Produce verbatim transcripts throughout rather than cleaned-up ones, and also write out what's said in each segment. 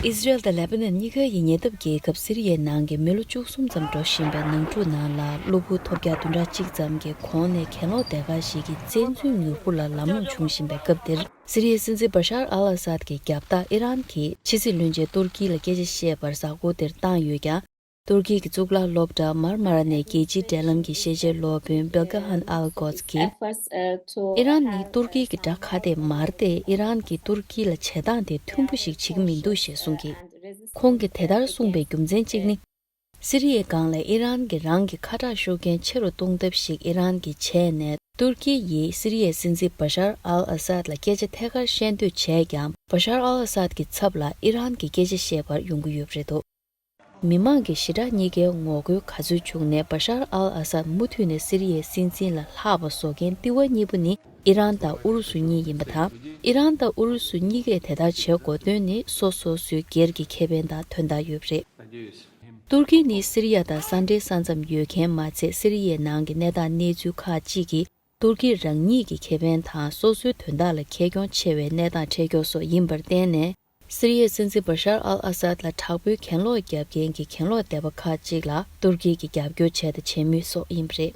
ཨི་ཟི་རེལ་དང་ལེ་པ་ནན་གཉིས་ཀ་ཡི་ཉེ་འདབས་རྒྱལ་ཁབ་སི་རི་ཡའི་ནང་གི་མི་ལོ་བཅུ་གསུམ་ཙམ་འགྲོ་བཞིན་པའི་ནང་འཁྲུག་ནང་ལ་གློ་བུར་ཐོལ་རྒྱག་བདུན་ཕྲག་གཅིག་ཙམ་གྱི་གོང་ནས་གྱེན་ལོག་སྡེ་ཁག་ཞིག་གིས་བཙན་འཛུལ་མྱུར་པོ་ལ་ལམ་ལྷོང་བྱུང་བཞིན་པའི་སྐབས་འདིར། སི་རི་ཡའི་སྲིད་འཛིན་བ་ཤར་ཨལ་ཨ་སཱད་ཀྱི་རྒྱབ་རྟགས་ཨི་རན་གྱིས་ཕྱི་སྲིད་བློན་ཆེན་ཏུར་ཀི་ལ་སྐད་ཆ་བཤད་པར་གཟའ་འཁོར་འདིར་བཏང་ཡོད་ཀྱང་། ཏུར་ཀི་གི་གཙུག་ལག་སློབ་གྲྭ་མར་མ་ར་ནས་རྒྱལ་སྤྱིའི་འབྲེལ་ལམ་གྱི་ཤེས་བྱའི་སློབ་དཔོན་བེལ་གྷ་ཧན་ཨལ་གོ་ཚ་གིས། ཨི་རན་ནི་ཏུར་ཀི་གི་དགྲ་ཁ་གཏད་མ་རེད་དེ། ཨི་རན་གྱིས་ཏུར་ཀི་ལ་བྱེད་སྟངས་དེ་མཐུན་པོ་ཞིག་བྱེད་ཀྱི་མི་འདུག་ཞེས་གསུངས་ཀྱིས། ཁོང་གིས་དེ་ལྟར་གསུངས་པའི་རྒྱུ་མཚན་གཅིག་ནི། སི་རི་ཡའི་སྒང་ལ་ཨི་རན་གྱིས་རང་གི་ཁ་གྲག་ཤུགས་རྐྱེན་ཆེ་རུ་གཏོང་ཐབས་ཤིག་ཨི་རན་གྱིས་བྱས་ནས། ཏུར་ཀི་ཡིས་སི་རི་ཡའི་སྲིད་འཛིན་བ་ཤར་ཨལ་ཨ་སཱད་ལ་སྐད་ཆ་ཐད་ཀར་བཤད་འདོད་བྱས་ཀྱང་། བ་ཤར་ཨལ་ཨ་སཱད་ཀྱི་ཚབ་ལ་ཨི་རན་གྱི་སྐད་ཆ་བཤད་པར་ཡོང་གི་ཡོད་པ་རེད་འདུག་མི་མང་གི་ཞི་དྲག་གཉིས་ཀའི་ངོ་རྒོལ་ག་ཚོད་བྱུང་ནས། བ་ཤར་ཨལ་ཨ་སཱད་མུ་མཐུད་ནས་སི་རི་ཡའི་སྲིད་འཛིན་ལ་ལྷག་པ་བཟོ་མཁན་ལྟེ་བ་གཉིས་པོ་ནི་ཨི་རན་དང་ཨུ་རུ་སུ་གཉིས་ཡིན་པ་དང་། ཨི་རན་དང་ཨུ་རུ་སུ་གཉིས་ཀས་དེ་ལྟར་བྱེད་དགོས་དོན་ནི། སོ་སོ་སོའི་སྒེར་གྱི་ཁེ་ཕན་དང་དོན་དག་ཡོད་པ་རེད། ཏུར་ཀི་ནི་སི་རི་ཡ་དང་ས་འབྲེལ་ས་མཚམས་ཡོད་མཁན་མ་ཚད། སི་རི་ཡའི་ནང་གི་གནས་སྟངས་གནས་ཚུལ་ཁག་ཅིག་གིས། ཏུར་ཀི་རང་ཉིད་ཀྱི་ཁེ་ཕན་དང་སོ་སོའི་དོན་དག་ལ་ཁེ་གྱོང་ཆེ་བའི་གནས་སྟངས་འཕྲད་ཀྱོག་སོགས་ཡིན་པར་བརྟེན་ནས། སི་རི་ཡའི་སྲིད་འཛིན་བ་ཤར་ཨལ་ཨ་སཱད་ལ་དྲག་པོའི་གྱེན་ལོག་བརྒྱབ་མཁན་གྱི་གྱེན་ལོག་སྡེ་པ་ཁག་ཅིག་ལ་ཏུར་ཀི་གིས་རྒྱབ་སྐྱོར་བྱས་དང་བྱེད་མུས་སོགས་ཡིན་པ་རེད།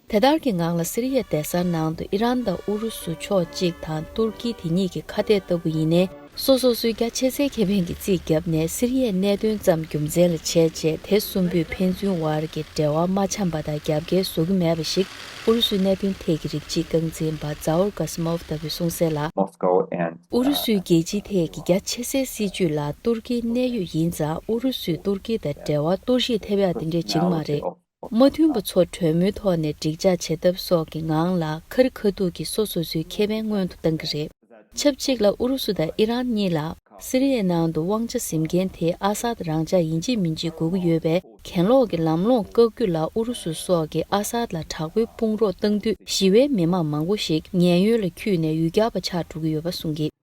དེ་ལྟར་གྱི་ངང་ལ་སི་རི་ཡའི་སྡེ་གསར་ནང་དུ་ཨི་རན་དང་ཨུ་རུ་སུ་ཕྱོགས་གཅིག་དང་ཏུར་ཀི་དེ་གཉིས་ཀྱི་ཁ་གཏད་ལྟ་བུ་ཡིན་ནའི། སོ་སོ་སོའི་རྒྱ་ཆེ་སའི་ཁེ་ཕན་གྱི་རྩིས་བརྒྱབ་ནས་སི་རི་ཡའི་གནད་དོན་ཙམ་རྒྱུ་མཚན་ལ་བྱས་རྗེས། དེ་གསུམ་པོས་ཕན་ཚུན་བར་གྱི་འབྲེལ་བ་མ་འཆམ་པ་དང་རྒྱབ་འགལ་བཟོ་གི་མེད་པ་ཞིག་ཨུ་རུ་སུའི་གནད་དོན་ཐད་ཀྱི་རིགས་གཅིག་རྐང་འཛིན་པ་ཛའོར་ཀ་སི་མོབ་ལྟ་བུས་གསུངས་གསལ་ལ། Moscow and ཨུ་རུ་སུའི་རྒྱལ་སྤྱིའི་ཐད་ཀྱི་རྒྱ་ཆེ་སའི་སྲིད་ཇུས་ལ་ཏུར་ཀིའི་གནད་ཡོད་ཡིན་ཙང་། ཨུ་རུ་སུས་ཏུར་ཀི་དང་འབྲེལ་བ་གཏོར་བཤིག་ཐེབས་ཡག་དེ་འདྲས་བྱེད་ཀྱི་མ་རེད། མ་མཐུན་པ་ཚོ་གྲོས་མོལ་ཐོག་ནས་འགྲིག་འཇགས་བྱེད་ཐབས་སོགས་ཀྱི་ངང་ལ་ཁ་རི་ཁ་ཐུག་གིས་སོ་སོ་སོའི་ཁེ་ཕན་སྔོན་དུ་བཏང་གི་རེད། ཆབས་ཅིག་ལ་ཨུ་རུ་སུ་དང་ཨི་རན་གཉིས་ལ་སི་རི་ཡའི་ནང་དུ་དབང་ཆ་འཛིན་མཁན་དེ་ཨ་སཱད་རང་འཇགས་ཡིན་གཅིག་མིན་གཅིག་དགོས་ཀྱི་ཡོད་པས། གྱེན་ལོག་གི་ལམ་ལྷོང་བཀག་རྒྱུ་ལ་ཨུ་རུ་སུ་སོགས་ཀྱིས་ཨ་སཱད་ལ་དྲག་པོའི་དཔུང་རོགས་བཏང་དུས། ཞི་བའི་མི་མང་མང་པོ་ཞིག་ཉེན་གཡོལ་ལ་འཁྱུད་ནས་ཡུལ་གྱར་བ་ཆགས་འགྲོ་གི་ཡོད་པ་གསུངས་ཀྱིས།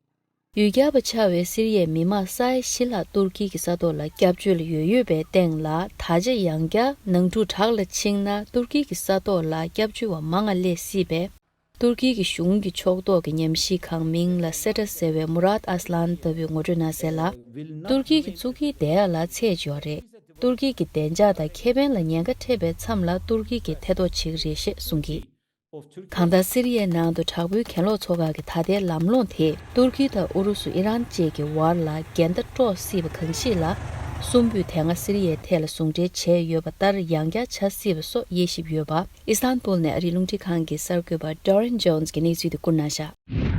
ཡུལ་གྱར་བ་ཆགས་པའི་སི་རི་ཡའི་མི་མང་ས་ཡ་བཞི་ལྷག་ཏུར་ཀི་གི་ས་ཐོག་ལ་སྐྱབས་བཅོལ་ཡོད་ཡོད་པའི་སྟེང་ལ། ད་ཆ་ཡང་བསྐྱར་ནང་འཁྲུག་དྲག་ལ་ཕྱིན་ན་ཏུར་ཀི་གི་ས་ཐོག་ལ་སྐྱབས་བཅོལ་བ་མང་ང་སླེབས་སྲིད་པས། ཏུར་ཀི་གི་གཞུང་གི་ཕྱོགས་གཏོགས་ཀྱི་ཉམས་ཞིབ་ཁང་མིང་ལ་སེ་ཊ་ཟེར་བའི་མུ་རཱད་ཨས་ལན་ལྟ་བུས་ངོ་སྤྲོད་གནང་གསལ་ལ། ཏུར་ཀི་གི་བཙུགས་ཀྱིན་བསྡད་ཡག་ལ་ཚད་ཅིག་ཡོད་རེད། ཏུར་ཀི་གི་བདེ་འཇགས་དང་ཁེ་ཕན་ལ་ཉེན་ཁ་འཕྲད་པའི་མཚམས་ལ་ཏུར་ཀི་གིས་ཐེ་གཏོགས་བྱེད་ཀྱི་རེད་ཞེས་གསུངས་ཀྱིས། གང་ལྟར་སི་རི་ཡའི་ནང་དུ་དྲག་པོའི་གྱེན་ལོག་ཚོགས་ཁག་གི་ད་ལྟའི་ལམ་ལྷོང་དེས་ཏུར་ཀི་དང་ཨུ་རུ་སུ་ཨི་རན་བཅས་ཀྱི་བར་ལ་འགལ་ཟླ་དཀྲོག་སྲིད་པ་གང་ཞིག་ལ། གསུམ་པོས་དེ་སྔ་སི་རི་ཡའི་ཐད་ལ་ཟུང་འབྲེལ་བྱས་ཡོད་པ་ལྟར་ཡང་བསྐྱར་བྱ་སྲིད་པ་སོགས་དབྱེ་ཞིབ་ཡོད་པ། ཨི་སི་ཐན་བུལ་ནས་ཨ་རིའི་རླུང་འཕྲིན་ཁང་གི་གསར་འགོད་པ་Darren Jones་གྱིས་གནས་ཚུལ་དེ་བསྐུར་གནང་བཞག